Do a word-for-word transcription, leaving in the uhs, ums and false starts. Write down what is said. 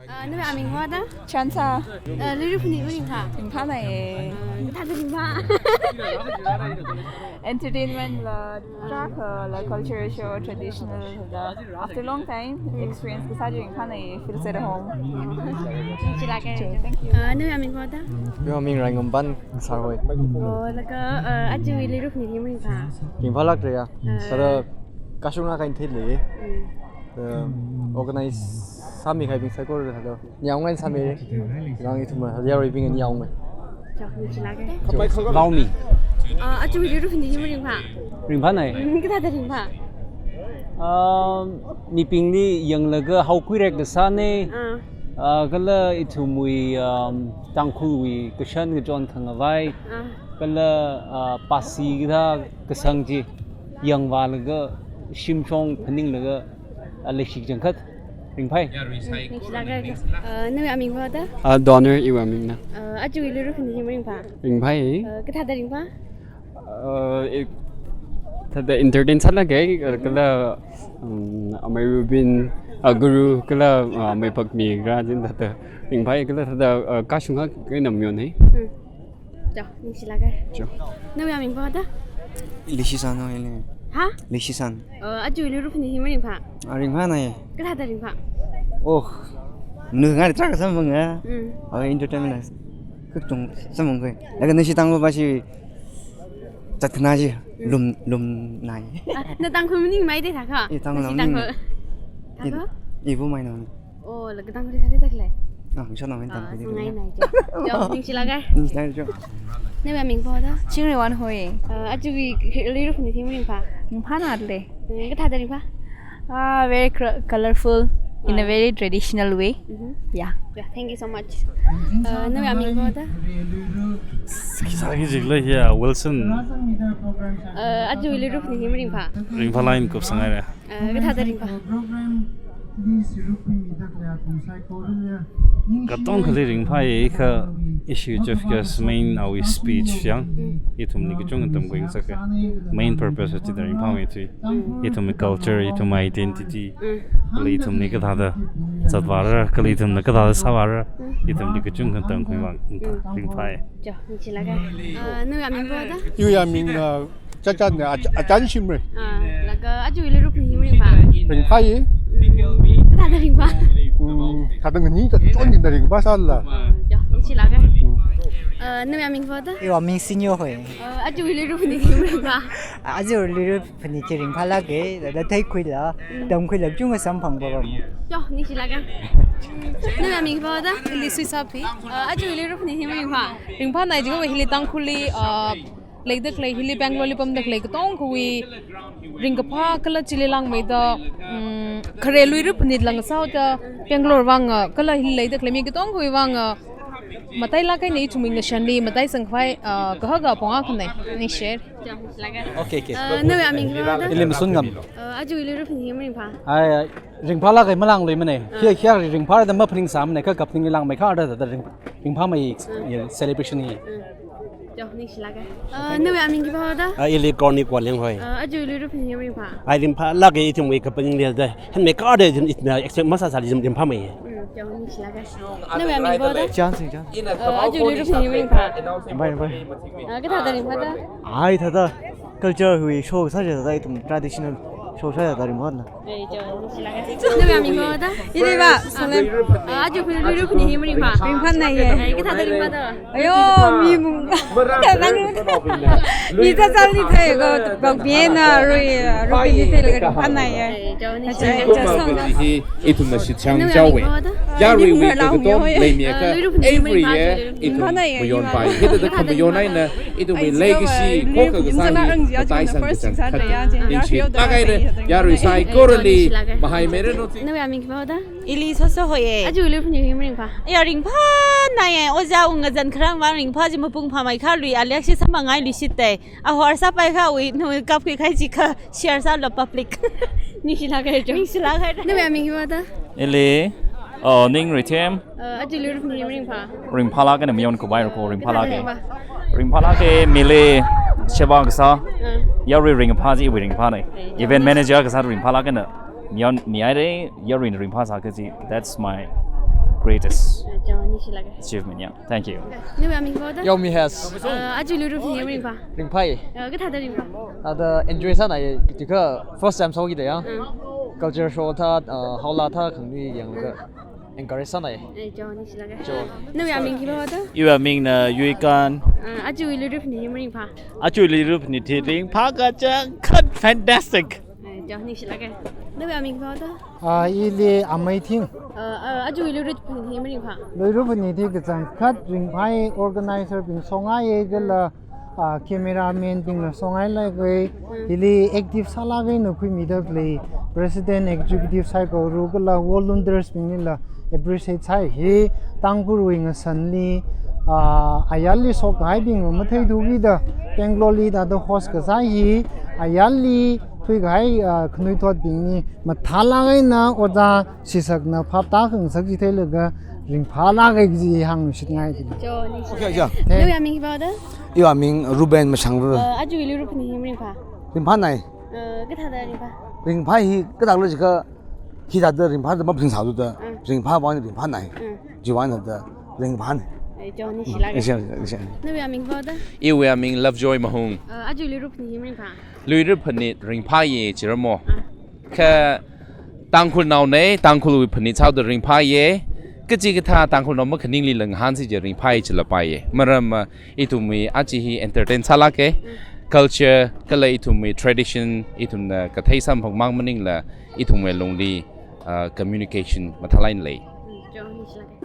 Ah, nawui aming khavāda? Chansa. Ah, luira phunili maringphā? Ringphānai. Ah, kathāda ringphā? Entertainment la, drama la, cultural show, traditional la. After long time, experience kasā chi ringphānai, feels at home. Chilāka. Thank you. Ah, nawui aming khavāda? Iwui aming Raingamban Sar hoi. Oh, laga, ah, aja luira phunili maringphā? Ringphālākra ya. Ah. Sāda kashung na kain thili. Mm. Uh, organize sāmikahaibing saikora thāda ningyāng eina sāmi. Nang ithum yaruibing ningyāng eina. Chao, ningshilāka. Laomi. Ah, aja luira phunili maringphā? Ringphānai. Mm, kathāda ringphā? Um, mibingli yanglaga haokhuirekta sānei. Ah. Ah, kala ithumwui, um, Tangkhulwui kashan kachon khangavai. Ah. Kala, ah, pasi kathā kasang chi yangvālaga shimshong phaninglaga, ah, leishikachangkhat ringphai. Ningshilāka. Ah, nawui aming khavāda? Ah, Donner iwui amingna. Ah, aja luira phunili maringphā? Ringphāi. Ah, kathāda ringphā? Ah, i, thāda entertain sālāka, ah, kala, um, amei Rubin, ah, Guru, kala, ah, amei Pakmi, kala jin thāda ringphāi, kala thāda, ah, kashung ha kainam yon hai. Hmm. Chao, ningshilāka. Chao. Nawui aming khavāda? Lishisan hoi le. Ha? Lishisan. Oh, aja luira phunili maringphā? Ah, ringphānai. Kathāda ringphā? Oh, nu ngar tra kasāmang ya. Mm. Oh, entertainment la. Kaktung samang koi. Laga nashi Tangkhul ba shi zatkhanā chi lum, lumnai. Ah, na Tangkhul maningmei da thākha? Eh, Tangkhul nashi maningmei. Tangkhul. Eh, thākha? Eh, bu mai na. Oh, laga Tangkhulli thāda thākhalei. Ah, ngasāna mai Tangkhulli. Ah, sangai nai jo. Jo, ningshilāka. Ningshilāka jo. Nawui aming khavāda? Chingriwan hoi. Ah, aja luira phunili maringphā? Ringphānai le. Hmm, kathāda ringphā? Ah, very cr-, colorful in a very traditional way. Mm-hmm. Yeah. Yeah, thank you so much. Ah, nawui aming khavāda? Sāki jikla ya, Wilson. Ah, aja luira phunili maringphā? Ringphālāk eina kupsangngaira. Ah, kathāda ringphā? Katongkhali ringphāi kha ishi Chief Guest main awui speech yang. Mm. Ithumli kachungkha tamkhui ngasaka. Main purpose chida ringphāmei thui. Mm. Ithumwui culture, ithumwui identity. Mm. Kala ithumli kathāda zatvāra, kala ithumna kathāda sāvāra. Mm. Ithumli kachungkha tamkhui vang. Mm. Ringphāi. Jo, ningshilāka. Ah, nawui aming khavāda? Iwui aming, ah, Chachan ne, a, Achan Shimray. Ah, laga aja luira phunili maringphā? Ringphāi. Mm. Kathāda ringphā? Mm, kathāda ngani ta chon ni da ringphā sāla. Ah, jo, ningshilāka. Mm. Ah, nawui aming khavāda? Iwui aming Sinyo hoi. Ah, aja luira phunili maringphā? Aja luira phunili ringphālāka, thāda theikhuila, mm, tamkhuila chungkha samphang ba bam. Jo, ningshilāka. Nawui aming khavāda? Ili Suisaphi. Ah, aja luira phunili maringphā? Ringphānai jikha hili Tangkhulli, ah, leida khalei hili Bangalore li pamda khalei katongkhawui ringkaphā kala chili langmeida, mm, khare luira phunit lang sāhaoda Bangalore vang, ah, kala hili leida khalei mi katongkhawui vang, ah, matailāk eina ithumwui ngashanli mataisangkhavai, ah, kahaka apong akhana. Ningshi. Okay, okay. Ah, nawui aming khavāda? Ili Masungam. Ah, aja luira phunili maringphā? Ai, ai, ringphālāka, malāngluimanei. Ah. Khikha ringphāra da maphaningsāmanei, kha kaphaning langmeikha da, da ring, ringphāmei, ah, ya, celebration hi. Mm. Jo, ningshilāka. Ah, nawui aming khavāda? Ah, ili Corny Kualeng hoi. Ah, aja luira phunili maringphā? Ai, ringphālāka, ithumwui kaphaningli da. Hanmeikha da ithum, ithumna expect masāsāli ithum ringphāmei. Mm, jo, ningshilāka. Nawui aming khavāda? Johnson, Johnson. Ah, aja luira phunili maringphā? Bai, bai. Ah, kathāda ringphāda? Ai, thāda culture wui show sāsāda ithum traditional show sāsāda ringphāna. Ai, jo, ningshilāka. Nawui aming khavāda? Ili ba, Salem. Ah, aja luira phunili maringphā? Ringphānai ye. Ai, kathāda ringphāda? Ayo, mi mung. Kathāda ringphā? Mi ta chal ni thei ko, bak bi na rui, rui ni thei laga ringphānai ye. Ai, jo, ningshilāka. Aja, aja, song. Hi ithumna shitsang jaowe. Yaruiwui katong leimiakha every year ithum mayonpai. Hithāda khamayon eina ithumwui legacy khokkha kasā hi mataisangkachangkhat ningshilāk eina yarui saikorali mahaimeira no. Nawui aming khavāda? Ili Soso hoye. Aja luira phunili maringphā? Ya, ringphānai ye. Ojā ungazan kharāng vang ringphā chi mapung phāmeikha lui, aliakshi samphangngailuishit tei. Ahor sāpaikha ui, nu kapkhui kahai chikha share sālu public. Ningshilāka jo. Ningshilāka. Nawui aming khavāda? Ili, uh, Ning Rithem. Uh, aja luira phunili maringphā? Ringphālāk eina mayonkhuipaira ko, ringphālāka. Ringphā. Ringphālāka, mili sheba kasā. Uh. Yarui ringphā chi iwui ringphānei. Ai, event manager kasā ringphālāk eina mayon, mihaira, yaruina ringphāsā kaji. That's my greatest, eh, chao, ningshilāka, achievement, yeah. Thank you. Nawui aming khipā da? Yaomi Has. Eh, aja Lui Ruphanit hi maringphā? Ringphāi. Eh, kathāda ringphā? Thāda enjoy sānai, tikha first time sāki da ya. Mm. Culture show thā, eh, haola thā khanganui yanglaga encourage sānai. Eh, chao, ningshilāka. Chao. Nawui aming khipā da? Iwui amingna Yuikan. Eh, aja Lui Ruphanit hi maringphā? Aja Lui Ruphanit hi ringphā kachangkhat, fantastic. Eh, chao, ningshilāka. Nawui aming khipā da? Ah, ili Amei Thing. Eh, eh, aja Lui Ruphanit hi maringphā? Lui Ruphanit hi kachangkhat ringphāi, organizer bing songaiya kala, ah, cameraman bingla songai laikai. Mm. Hili active sālāk eina khuimida khalei president, executive saikora kala volunteers binglila appreciate sāi. Hi Tangkhulwui ngasanli, ah, ayarli shokkahai bing matheithuki da Bangalore li thāda host kasā hi, ayarli thuikahai, ah, khanuithot bingli mathālāk eina ojā Sisakna phaptā khangasak chi theilaga ringphālāka kaji hāngshitngai. Chao, ningshilāka. Okay, yeah. Nawui aming khipā da? Iwui aming Ruben Mashangru. Eh, aja Lui Ruphanit hi maringphā? Ringphānai. Eh, kathāda ringphā? Ringphā hi kathāda jiakha, hithāda ringphāda maphaningsāthuda, mm, ringphāwui vang ringphānai. Mm. Chiwui vang thāda ringphānai. Eh, chao, ningshilāka. Ningshi, ningshi. Nawui aming khipā da? Iwui aming Lovejoy Mahung. Eh, aja Lui Ruphanit hi maringphā? Lui Ruphanit ringphāya chiramo. Ah. Kha Tangkhulnaonei, Tangkhulwui phanit sāda ringphāya. Kachikathā Tangkhulnao makhaninglila ngahānsi chi ringphāya chila paiya. Maram, ah, ithumwui aja hi entertain sālāka. Culture kala ithumwui tradition, ithumna kathei samphangmang maningla ithumwui lungli, ah, communication mathālāk eina lei. Mm, chao, ningshilāka.